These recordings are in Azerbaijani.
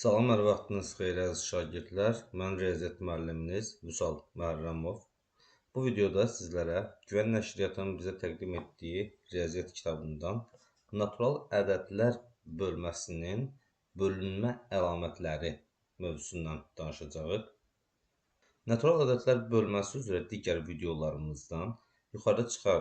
Salam, hər vaxtınız xeyir əziz şagirdlər. Mən riyaziyyat müəlliminiz Vüsal Məhərrəmov. Bu videoda sizlərə Güvən Nəşriyyatının bizə təqdim etdiyi riyaziyyat kitabından natural ədədlər bölməsinin bölünmə əlamətləri mövzusundan danışacağıq. Natural ədədlər bölməsi üzrə digər videolarımızdan, yuxarıda çıxan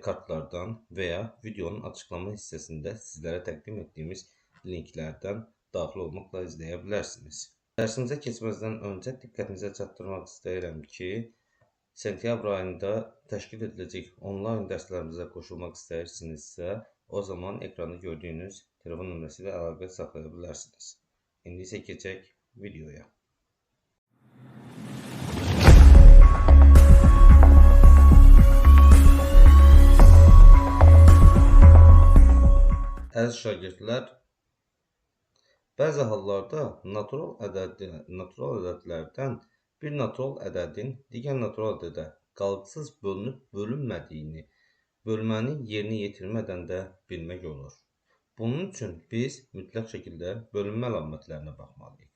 kartlardan və ya videonun açıqlama hissəsində sizlərə təqdim etdiyimiz linklərdən daxil olmaqla izləyə bilərsiniz. Dərsimizə keçməzdən öncə diqqətinizə çatdırmaq istəyirəm ki, sentyabr ayında təşkil ediləcək onlayn dərslərimizə qoşulmaq istəyirsinizsə, o zaman ekranda gördüyünüz telefon nömrəsi ilə əlaqə saxlaya bilərsiniz. İndi isə keçək videoya. Əziz şagirdlər, bəzi hallarda natural ədədlərdən bir natural ədədin digər natural ədədə qalıqsız bölünüb bölünmədiyini bölməni yerinə yetirmədən də bilmək olur. Bunun üçün biz mütləq şəkildə bölünmə əlamətlərinə baxmalıyıq.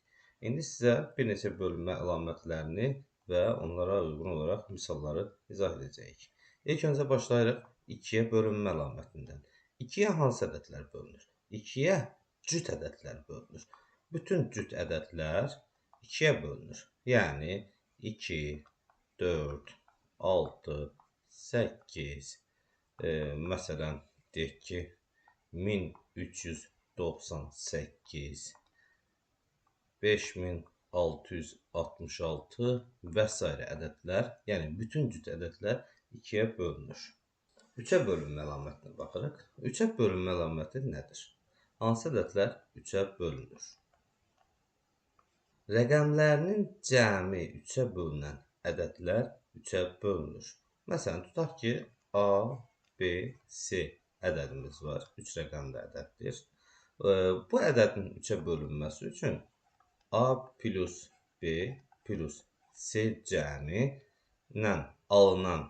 İndi sizə bir neçə bölünmə əlamətlərini və onlara uyğun olaraq misalları izah edəcəyik. İlk öncə başlayırıq 2-yə bölünmə əlamətindən. 2-yə hansı ədədlər bölünür? 2-yə cüt ədədlər bölünür. Bütün cüt ədədlər 2-yə bölünür. Yəni 2, 4, 6, 8, məsələn, deyək ki, 1398, 5666 və s. ədədlər, yəni bütün cüt ədədlər 2-yə bölünür. 3-ə bölünmə əlamətinə baxırıq. 3-ə bölünmə əlaməti nədir? Hansı ədədlər 3-ə bölünür? Rəqəmlərinin cəmi 3-ə bölünən ədədlər 3-ə bölünür. Məsələn, tutaq ki, A, B, C ədədimiz var. 3 rəqəmli ədəddir. Bu ədədin 3-ə bölünməsi üçün A plus B plus C cəmi ilə alınan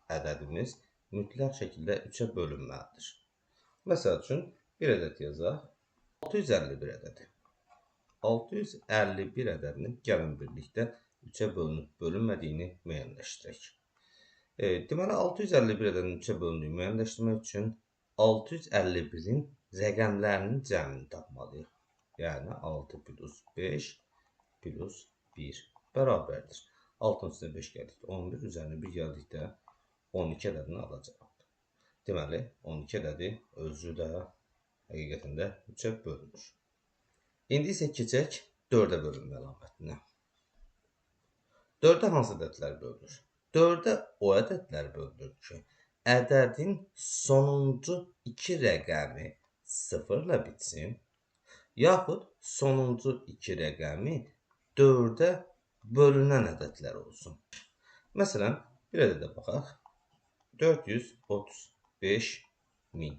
ədədimiz mütləq şəkildə 3-ə bölünməlidir. Məsəl üçün, bir ədəd yazaq. 651 ədədi. 651 ədədinin gəlin birlikdə 3-ə bölünüb bölünmədiyini müəyyənləşdirək. Deməli, 651 ədədinin 3-ə bölündüyünü müəyyənləşdirmək üçün 651-in rəqəmlərinin cəmini tapmalıyıq. Yəni, 6 plus 5 plus 1 bərabərdir. 6-nın üstünə 5 gəldikdə 11, üzərinə 1 gəldikdə 12 ədədini alacaq. Deməli, 12 ədədi özü də həqiqətən də 3-ə bölünür. İndi isə keçək 4-ə bölünmə əlamətinə. 4-ə hansı ədədlər bölünür? 4-ə o ədədlər bölünür ki, ədədin sonuncu 2 rəqəmi 0-la bitsin, yaxud sonuncu 2 rəqəmi 4-ə bölünən ədədlər olsun. Məsələn, bir ədədə baxaq. 435.000.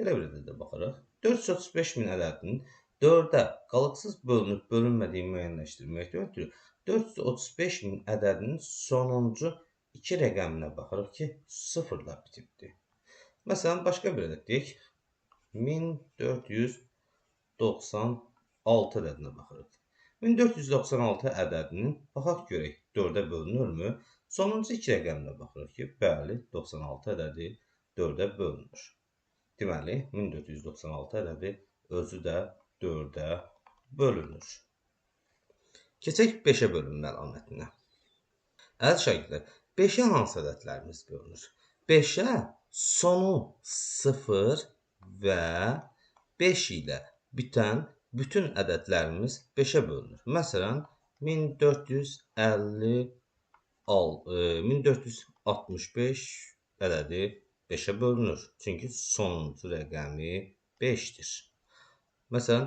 Belə bir ədədə baxarıq. 435.000 ədədinin 4-ə qalıqsız bölünüb bölünmədiyini müəyyənləşdirməkdən ötürü 435.000 ədədinin sonuncu 2 rəqəminə baxırıq ki, 0-la bitibdir. Məsələn, başqa bir ədəd deyək. 1496 ədədinə baxırıq. 1496 ədədinin baxaq görək 4-ə bölünürmü? Sonuncu 2 rəqəminə baxırıq ki, bəli, 96 ədədi 4-ə bölünür. Deməli, 1496 ədədi özü də 4-ə bölünür. Keçək 5-ə bölünmə əlamətinə. Əziz şagirdlər, 5-ə hansı ədədlərimiz bölünür? 5-ə sonu 0 və 5 ilə bitən bütün ədədlərimiz 5-ə bölünür. Məsələn, 1465 ədədi 5-ə bölünür. Çünki sonuncu rəqəmi 5-dir. Məsələn,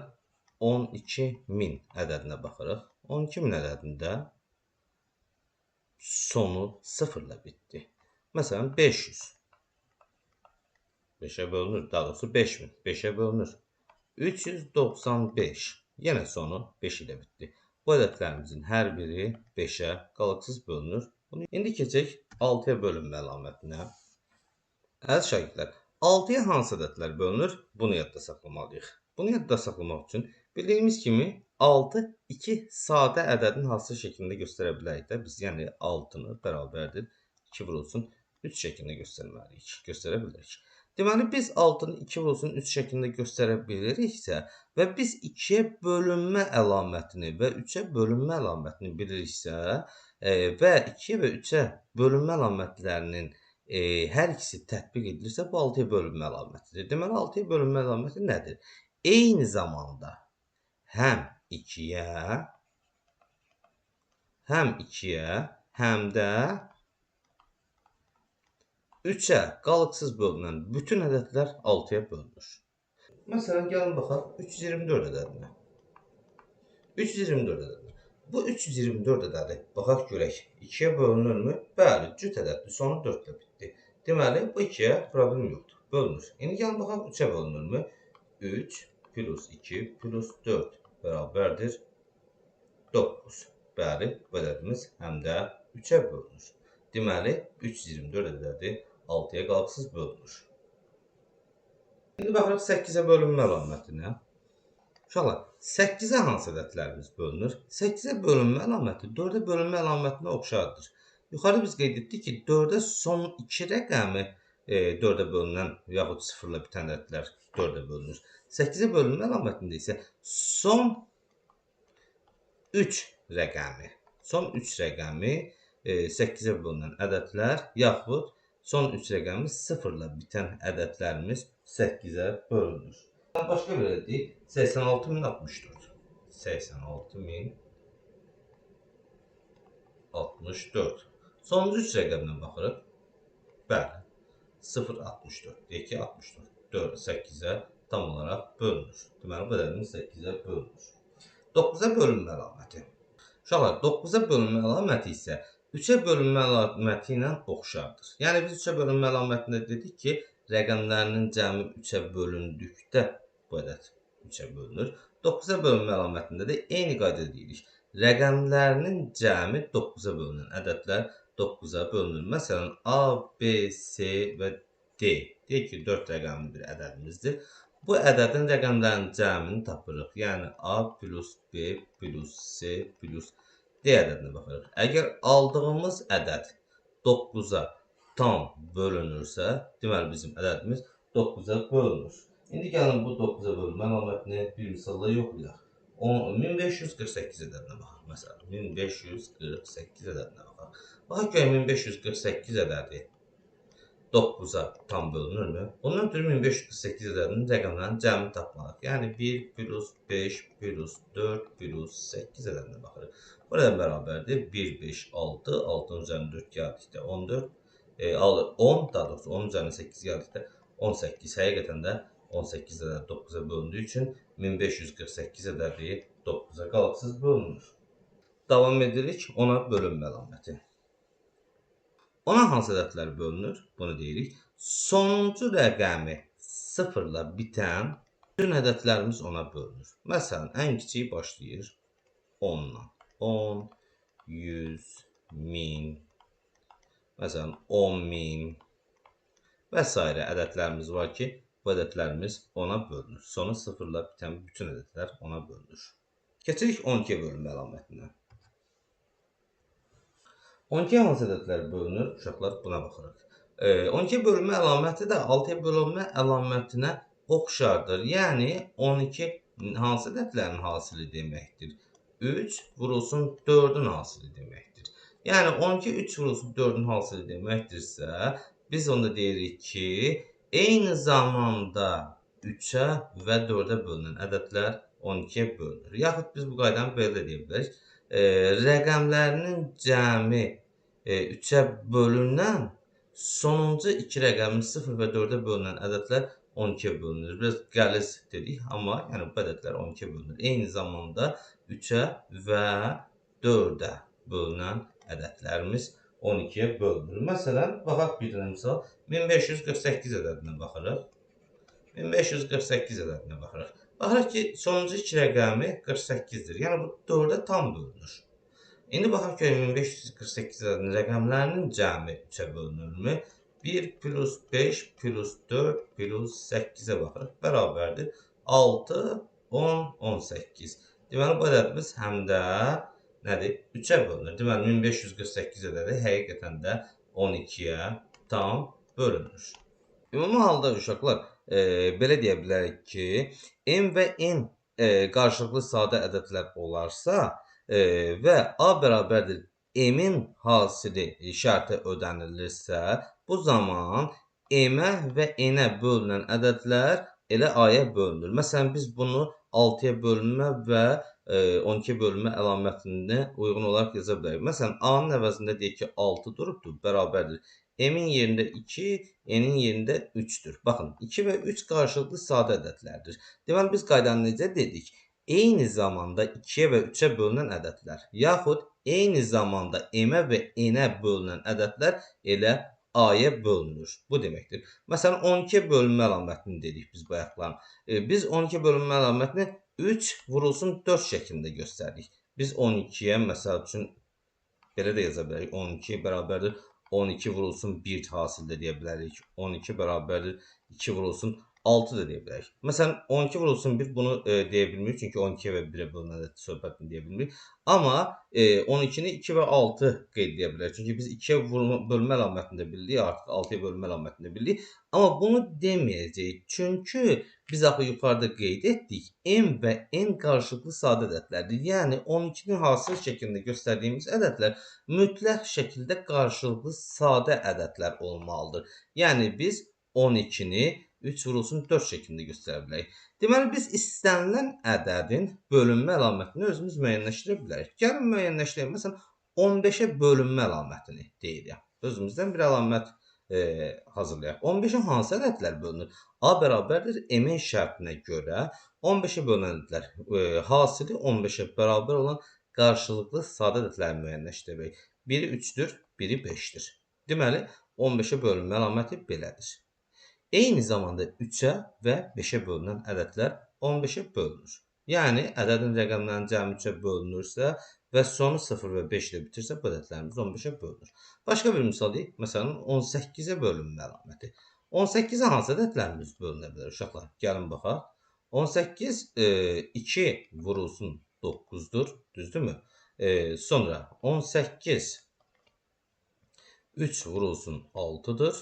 12.000 ədədinə baxırıq. 12.000 ədədində sonu 0-la bitdi. Məsələn, 500. 5-ə bölünür. Daha doğrusu 5000. 5-ə bölünür. 395. Yenə sonu 5 ilə bitdi. Bu ədədlərimizin hər biri 5-ə qalıqsız bölünür. İndi keçək 6-ya bölünmə əlamətinə. Əziz şagirdlər, 6-ya hansı ədədlər bölünür? Bunu yadda saxlamalıyıq. Bunu yadda saxlamaq üçün bildiyimiz kimi 6 2 sadə ədədin hasil şəklində göstərə bilərik də biz, yəni 6-nı bərabərdir 2 vurulsun 3 şəklində göstərməliyik, göstərə bilirik. Deməli, biz 6-nı 2 vurulsun 3 şəklində göstərə biliriksə və biz 2-yə bölünmə əlamətini və 3-ə bölünmə əlamətini biliriksə və 2-yə və 3-ə bölünmə əlamətlərinin hər ikisi tətbiq edilirsə, bu 6-ya bölünmə əlamətidir. Deməli, 6-ya bölünmə əlaməti nədir? Eyni zamanda həm 2-yə, həm də 3-ə qalıqsız bölünən bütün ədədlər 6-ya bölünür. Məsələn, gəlin baxaq 324 ədədinə. 324 ədədinə. Bu 324 ədədi, baxaq görək, 2-yə bölünürmü? Bəli, cüt ədəddir, sonu 4 ilə bitdi. Deməli, bu 2-yə problem yoxdur, bölünür. İndi gəlin baxaq 3-ə bölünürmü? 3 plus 2 plus 4 bərabərdir 9. Bəli, bu ədədimiz həm də 3-ə bölünür. Deməli, 324 ədədi 6-ya qalıqsız bölünür. İndi baxırıq 8-ə bölünmə əlamətinə. Uşaqlar, 8-ə hansı ədədlərimiz bölünür? 8-ə bölünmə əlaməti 4-ə bölünmə əlamətinə oxşardır. Yuxarı biz qeyd etdik ki, 4-ə son 2 rəqəmi 4-ə bölünən yaxud 0-la bitən ədədlər 4-ə bölünür. 8-ə bölünmə əlamətində isə son 3 rəqəmi, 8-ə bölünən ədədlər yaxud son 3 rəqəmi 0-la bitən ədədlərimiz 8-ə bölünür. Başqa bir ədəd deyik, 86.064. 86.064. Sonuncu 3 rəqəminə baxırıq. Bəli, 0.64. Deyək ki, 64. 4, 8-ə tam olaraq bölünür. Deməli, bu ədədimiz 8-ə bölünür. 9-a bölünmə əlaməti. Uşaqlar, 9-a bölünmə əlaməti isə 3-ə bölünmə əlaməti ilə oxşardır. Yəni, biz 3-ə bölünmə əlamətində dedik ki, rəqəmlərinin cəmi 3-ə bölündükdə bu ədəd 3-ə bölünür. 9-a bölünmə əlamətində də eyni qayda deyirik. Rəqəmlərinin cəmi 9-a bölünən ədədlər 9-a bölünür. Məsələn, A, B, C və D. Deyək ki, 4 rəqəmli bir ədədimizdir. Bu ədədin rəqəmlərinin cəmini tapırıq. Yəni, A plus B plus C plus D ədədinə baxırıq. Əgər aldığımız ədəd 9-a tam bölünürsə, deməli, bizim ədədimiz 9-a bölünür. İndi gəlin bu 9-a bölünmə əlamətini bir misalla yoxlayaq. 1548 ədədinə baxaq. Məsələn, 1548 ədədinə baxaq. Baxaq görək, 1548 ədədi 9-a tam bölünürmü? Bundan ötürü 1548 ədədinin rəqəmlərinin cəmini tapmalıyıq. Yəni, 1 plus 5 plus 4 plus 8 ədədinə baxırıq. Bu rəqəm bərabərdir. 1, 5, 6, 6-nın üzərində 4 gəldikdə 14, 10, daha doğrusu 10-un üzərində 8 gəldikdə 18. Həqiqətən də 18 ədədi 9-a bölündüyü üçün 1548 ədədi 9-a qalıqsız bölünür. Davam edirik 10-a bölünmə əlaməti. 10-a hansı ədədlər bölünür? Bunu deyirik. Sonuncu rəqəmi 0-la bitən bütün ədədlərimiz 10-a bölünür. Məsələn, ən kiçiyi başlayır 10-dan. 10, 100, 1000, məsələn, 10.000 və s. ədədlərimiz var ki, bu ədədlərimiz 10-a bölünür. Sonu 0-la bitən bütün ədədlər 10-a bölünür. Keçirik 12-yə bölünmə əlamətinə. 12-yə hansı ədədlər bölünür? Uşaqlar, buna baxırıq. 12-yə bölünmə əlaməti də 6-ya bölünmə əlamətinə oxşardır. Yəni, 12 hansı ədədlərin hasili deməkdir? 3 vurulsun 4-ün hasili deməkdir. Yəni, 12 3 vurulsun 4-ün hasili deməkdirsə, biz onda deyirik ki, eyni zamanda 3-ə və 4-ə bölünən ədədlər 12-yə bölünür. Yaxud biz bu qaydanı belə də deyə bilərik. Rəqəmlərinin cəmi 3-ə bölünən sonuncu 2 rəqəmi 0 və 4-ə bölünən ədədlər 12-yə bölünür. Biraz qəliz dedik, amma yəni, bu ədədlər 12-yə bölünür. Eyni zamanda 3-ə və 4-ə bölünən ədədlərimiz 12-yə bölünür. Məsələn, baxaq bir dənə misal. 1548 ədədinə baxırıq. 1548 ədədinə baxırıq. Baxırıq ki, sonuncu 2 rəqəmi 48-dir. Yəni, bu 4-ə tam bölünür. İndi baxaq ki, 1548 ədədinin rəqəmlərinin cəmi 3-ə bölünürmü? 1 plus 5 plus 4 plus 8-ə baxırıq. Bərabərdir. 6, 10, 18. Deməli, bu ədədimiz həm də nədir? 3-ə bölünür. Deməli, 1548 ədədi həqiqətən də 12-yə tam bölünür. Ümumi halda uşaqlar, belə deyə bilərik ki, M və N qarşılıqlı sadə ədədlər olarsa və A bərabərdir M-in hasili şərti ödənilirsə, bu zaman M-ə və N-ə bölünən ədədlər elə A-ya bölünür. Məsələn, biz bunu 6-ya bölünmə və 12-yə bölünmə əlamətini uyğun olaraq yaza bilərik. Məsələn, A-nın əvəzində deyək ki, 6 durubdur, bərabərdir. M-in yerində 2, N-in yerində 3-dür. Baxın, 2 və 3 qarşılıqlı sadə ədədlərdir. Deməli, biz qaydanı necə dedik? Eyni zamanda 2-yə və 3-ə bölünən ədədlər, yaxud eyni zamanda M-ə və N-ə bölünən ədədlər elə A-ya bölünür. Bu deməkdir. Məsələn, 12-yə bölünmə əlamətini dedik biz bayaqlar. Biz 12-yə bölünmə əlamətini 3 vurulsun 4 şəklində göstərdik. Biz 12-yə, məsəl üçün, belə də yaza bilərik. 12 bərabərdir 12 vurulsun 1 hasildə deyə bilərik. 12 bərabərdir 2 vurulsun 6 da deyə bilərik. Məsələn, 12 vurulsun 1 bunu deyə bilmirik. Çünki 12-yə və 1-ə bölünən ədəd söhbətini deyə bilmirik. Amma 12-ni 2 və 6 qeyd edə bilərik. Çünki biz 2-yə bölmə əlamətini də bildik, artıq 6-ya bölmə əlamətini də bildik. Amma bunu deməyəcəyik. Çünki biz axı yuxarıda qeyd etdik, M və N qarşılıqlı sadə ədədlərdir. Yəni, 12-nin hasil şəklində göstərdiyimiz ədədlər mütləq şəkildə qarşılıqlı sadə ədədlər olmalıdır. Yəni, biz 12-ni 3 vurulsun 4 şəklində göstərə bilərik. Deməli, biz istənilən ədədin bölünmə əlamətini özümüz müəyyənləşdirə bilərik. Gəlin müəyyənləşdirək. Məsələn, 15-ə bölünmə əlamətini deyirik. Özümüzdən bir əlamət hazırlayaq. 15-ə hansı ədədlər bölünür? A bərabərdir M-in şərtinə görə 15-ə bölünən ədədlər hasili 15-ə bərabər olan qarşılıqlı sadə ədədləri müəyyənləşdirə bilərik. Biri 3-dür, biri 5-dir. Deməli, 15-ə bölünmə əlaməti belədir. Eyni zamanda 3-ə və 5-ə bölünən ədədlər 15-ə bölünür. Yəni, ədədin rəqəmlərinin cəmi 3-ə bölünürsə və sonu 0 və 5 ilə bitirsə, bu ədədlərimiz 15-ə bölünür. Başqa bir misal deyək, məsələn, 18-ə bölünmə əlaməti. 18-ə hansı ədədlərimiz bölünə bilər uşaqlar? Gəlin baxaq. 18, 2 vurulsun 9-dur, düzdürmü? Sonra 18, 3 vurulsun 6-dır.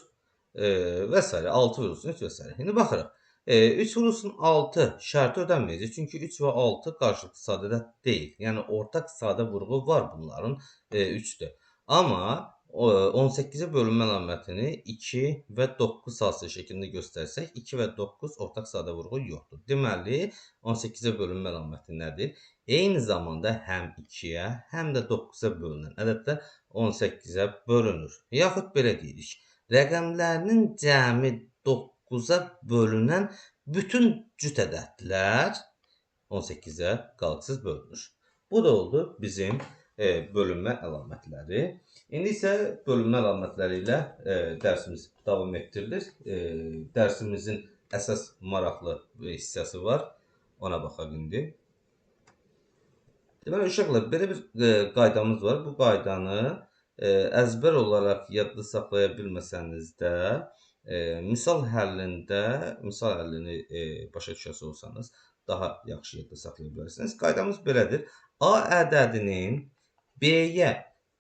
Və s. 6 vurulsun 3 və s. İndi baxırıq. 3 vurulsun 6 şərti ödənməyəcək. Çünki 3 və 6 qarşılıqlı sadə ədəd deyil. Yəni, ortaq sadə vurğu var bunların 3-dür. Amma 18-ə bölünmə əlamətini 2 və 9 hasil şəklində göstərsək, 2 və 9 ortaq sadə vurğu yoxdur. Deməli, 18-ə bölünmə əlaməti nədir? Eyni zamanda həm 2-yə, həm də 9-a bölünən ədədlər 18-ə bölünür. Yaxud belə deyirik. Rəqəmlərinin cəmi 9-a bölünən bütün cüt ədədlər 18-ə qalıqsız bölünür. Bu da oldu bizim bölünmə əlamətləri. İndi isə bölünmə əlamətləri ilə dərsimiz davam etdirilir. Dərsimizin əsas maraqlı hissəsi var. Ona baxaq indi. Deməli, uşaqlar, belə bir qaydamız var. Bu qaydanı əzbər olaraq yadda saxlaya bilməsəniz də, misal həllində, misal həllini başa düşəsi olsanız, daha yaxşı yadda saxlaya bilərsiniz. Qaydamız belədir. A ədədinin B-yə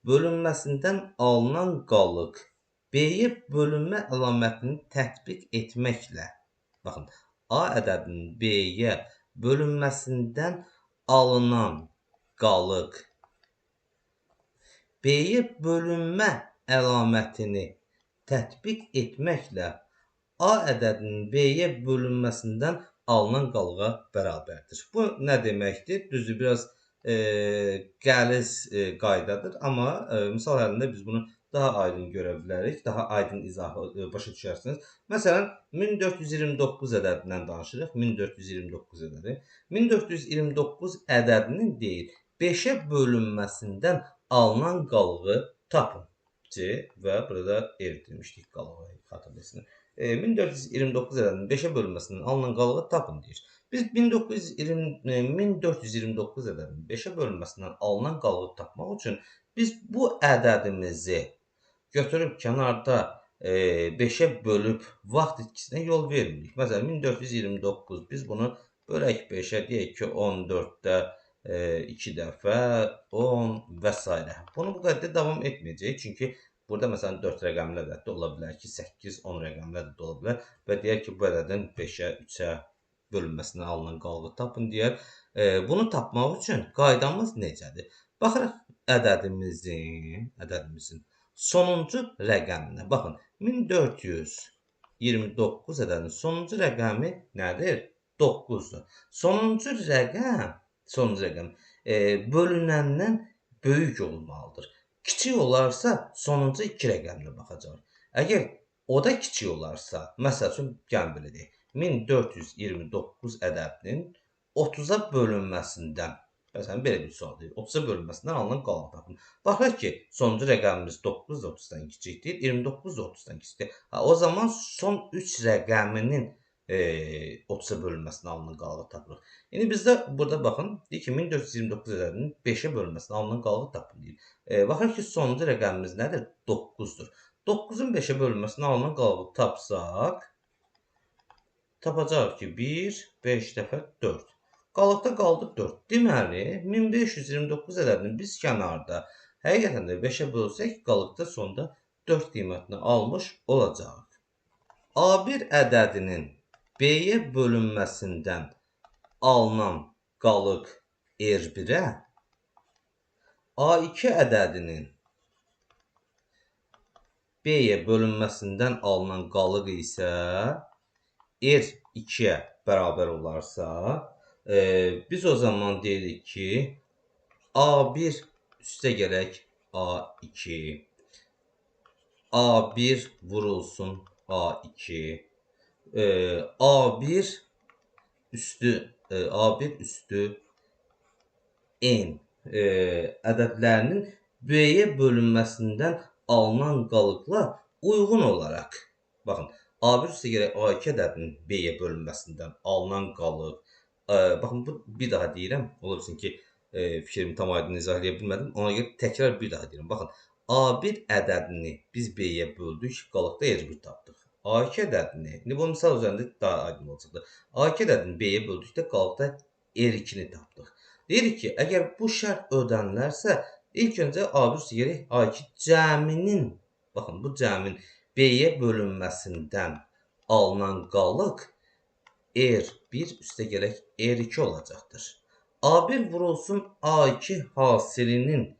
bölünməsindən alınan qalıq B-yə bölünmə əlamətini tətbiq etməklə, baxın, A ədədinin B-yə bölünməsindən alınan qalıq B-yə bölünmə əlamətini tətbiq etməklə A ədədinin B-yə bölünməsindən alınan qalığa bərabərdir. Bu nə deməkdir? Düzdür, biraz qəliz qaydadır, amma misal həllində biz bunu daha aydın görə bilərik, daha aydın izahı başa düşərsiniz. Məsələn, 1429 ədədindən danışırıq. 1429 ədədi. 1429 ədədinin deyil, 5-ə bölünməsindən alınan qalığı tapın. C və burada R demişdik qalığı, xatırlayırsınız. 1429 ədədinin 5-ə bölünməsindən alınan qalığı tapın deyir. Biz 1429 ədədinin 5-ə bölünməsindən alınan qalığı tapmaq üçün biz bu ədədimizi götürüb kənarda 5-ə bölüb vaxt itkisinə yol vermirik. Məsələn, 1429 biz bunu Bölək 5-ə, deyək ki, 14-də 2 dəfə, 10 və s. Bunu bu qədər davam etməyəcək. Çünki burada məsələn 4 rəqəmli ədəd də ola bilər ki, 8, 10 rəqəmli ədəd də ola bilər və deyək ki, bu ədədin 5-ə, 3-ə bölünməsinə alınan qalığı tapın deyər. Bunu tapmaq üçün qaydamız necədir? Baxırıq ədədimizin sonuncu rəqəminə. Baxın, 1429 ədədinin sonuncu rəqəmi nədir? 9-dur. Sonuncu rəqəm bölünəndən böyük olmalıdır. Kiçik olarsa, sonuncu 2 rəqəminə baxacaq. Əgər o da kiçik olarsa, məsəl üçün, gəlin belə deyək, 1429 ədədinin 30-a bölünməsindən, məsələn, belə bir sual deyil, 30-a bölünməsindən alınan qalıq tapın. Baxırıq ki, sonuncu rəqəmimiz 9 da 30-dan kiçikdir, 29 da 30-dan kiçikdir. O zaman son 3 rəqəminin 30-a bölünməsinə alınan qalığı tapırıq. İndi bizdə burada baxın, deyir ki, 1429 ədədinin 5-ə bölünməsinə alınan qalığı tapın deyir. Baxırıq ki, sonuncu rəqəmimiz nədir? 9-dur. 9-un 5-ə bölünməsinə alınan qalığı tapsaq, tapacağıq ki, 1, 5 dəfə 4. Qalıqda qaldı 4. Deməli, 1529 ədədini biz kənarda həqiqətən də 5-ə bölsək, qalıqda sonda 4 qiymətini almış olacağıq. A1 ədədinin B-yə bölünməsindən alınan qalıq R1-ə, A2 ədədinin B-yə bölünməsindən alınan qalıq isə R2-yə bərabər olarsa, biz o zaman deyirik ki, A1 üstə gələk A2, A1 vurulsun A2, A1 üstü N ədədlərinin B-yə bölünməsindən alınan qalıqla uyğun olaraq, baxın, A1 üstə gələk A2 ədədinin B-yə bölünməsindən alınan qalıq, baxın, bu bir daha deyirəm, ola bilsin ki, fikrimi tam aydın izah edə bilmədim, ona görə təkrar bir daha deyirəm. Baxın, A1 ədədini biz B-yə böldük, qalıqda R1 tapdıq. A2 ədədini, indi bu misal üzərində daha aydın olacaqdır. A2 ədədini B-yə böldükdə qalıqda R2-ni tapdıq. Deyirik ki, əgər bu şərt ödənilərsə, ilk öncə A1 üstə gələk A2 cəminin, baxın, bu cəmin B-yə bölünməsindən alınan qalıq R1 üstə gələk R2 olacaqdır. A1 vurulsun A2 hasilinin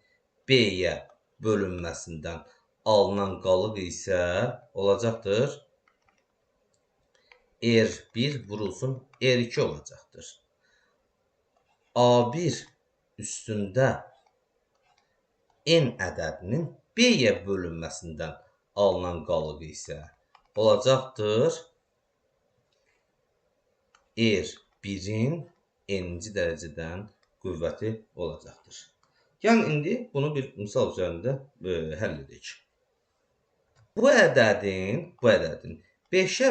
B-yə bölünməsindən alınan qalıq isə olacaqdır R1 vurulsun R2 olacaqdır. A1 üstündə N ədədinin B-yə bölünməsindən alınan qalıq isə olacaqdır R1-in n-ci dərəcədən qüvvəti olacaqdır. Yəni, indi bunu bir misal üzərində həll edək. Bu ədədin 5-ə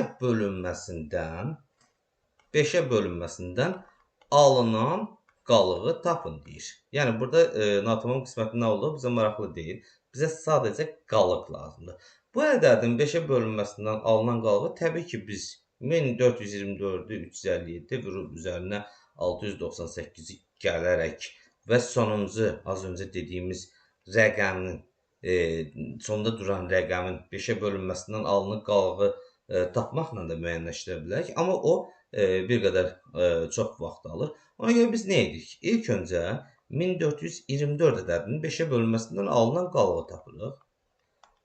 bölünməsindən alınan qalığı tapın deyir. Yəni, burada natamam qisməti nə oldu? Bizə maraqlı deyil. Bizə sadəcə qalıq lazımdır. Bu ədədin 5-ə bölünməsindən alınan qalığı təbii ki, biz 1424-ü 357 vurub üzərinə 698-i gələrək və sonuncu, az öncə dediyimiz rəqəmin, sonda duran rəqəmin 5-ə bölünməsindən alınan qalığı tapmaqla da müəyyənləşdirə bilərik. Amma o, bir qədər çox vaxt alır. Ona görə biz nə edirik? İlk öncə 1424 ədədinin 5-ə bölünməsindən alınan qalığı tapırıq.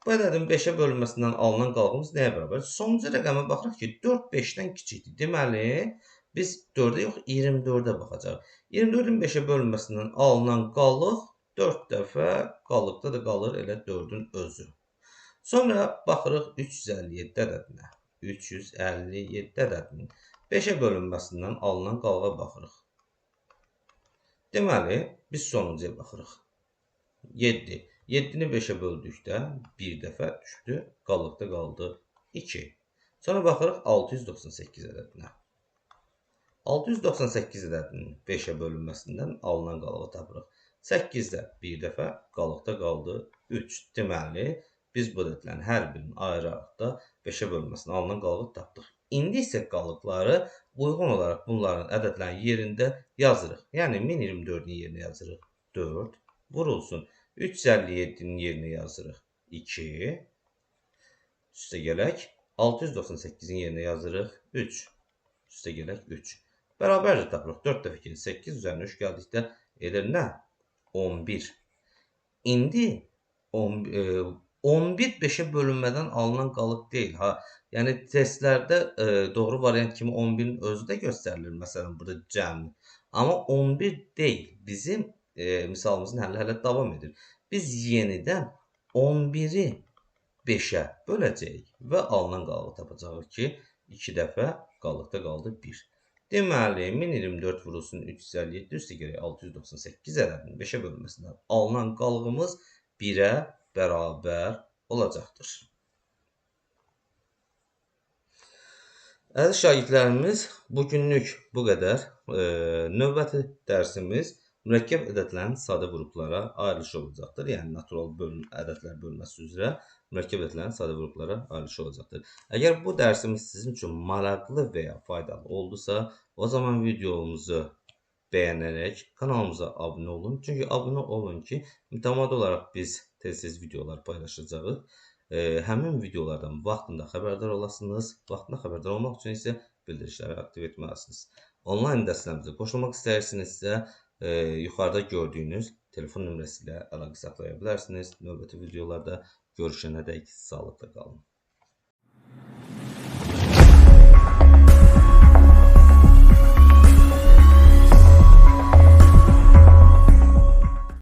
Bu ədədin 5-ə bölünməsindən alınan qalığımız nəyə bərabər? Sonuncu rəqəmə baxırıq ki, 4 5-dən kiçikdir. Deməli, biz 4-ə yox, 24-ə baxacağıq. 24-ün 5-ə bölünməsindən alınan qalıq 4 dəfə qalıqda da qalır elə 4-ün özü. Sonra baxırıq 357 ədədinə. 357 ədədinin 5-ə bölünməsindən alınan qalığa baxırıq. Deməli, biz sonuncuya baxırıq. 7. 7-ni 5-ə böldükdə bir dəfə düşdü, qalıqda qaldı 2. Sonra baxırıq 698 ədədinə. 698 ədədinin 5-ə bölünməsindən alınan qalığı tapırıq. 8-də bir dəfə, qalıqda qaldı 3. Deməli, biz bu ədədlərin hər birinin ayrı-ayrılıqda 5-ə bölünməsindən alınan qalığı tapdıq. İndi isə qalıqları Uyğun olaraq bunların ədədlərin yerində yazırıq. Yəni 1024-ün yerinə yazırıq 4 vurulsun. 357-nin yerinə yazırıq 2. Üstə gələk 698-in yerinə yazırıq 3. Üstə gələk 3. Bərabərdir tapırıq. 4 dəfə 2, 8 üzərinə 3 gəldikdə edir nə? 11. İndi 11 5-ə bölünmədən alınan qalıq deyil. Ha, yəni testlərdə doğru variant kimi 11-in özü də göstərilir. Məsələn, burada cəmi. Amma 11 deyil. Bizim misalımızın həlli hələ davam edir. Biz yenidən 11-i 5-ə böləcəyik və alınan qalığı tapacağıq ki, 2 dəfə qalıqda qaldı 1. Deməli, 1024 vurulsun 357 üstə gələk 698 ədədinin 5-ə bölünməsindən alınan qalığımız 1-ə bərabər olacaqdır. Əziz şagirdlərimiz, bugünlük bu qədər. Növbəti dərsimiz mürəkkəb ədədlərin sadə qruplara ayrılışı olacaqdır. Yəni, natural ədədlər bölməsi üzrə mürəkkəb ədədlərin sadə qruplara ayrılışı olacaqdır. Əgər bu dərsimiz sizin üçün maraqlı və ya faydalı oldusa, o zaman videomuzu bəyənərək kanalımıza abunə olun. Çünki abunə olun ki, mütəmadi olaraq biz tez-tez videolar paylaşacağıq. Həmin videolardan vaxtında xəbərdar olasınız. Vaxtında xəbərdar olmaq üçün isə bildirişləri aktiv etməlisiniz. Onlayn dərslərimizə qoşulmaq istəyirsinizsə, yuxarıda gördüyünüz telefon nömrəsi ilə əlaqə saxlaya bilərsiniz. Növbəti videolarda görüşənədək sağlıqla qalın.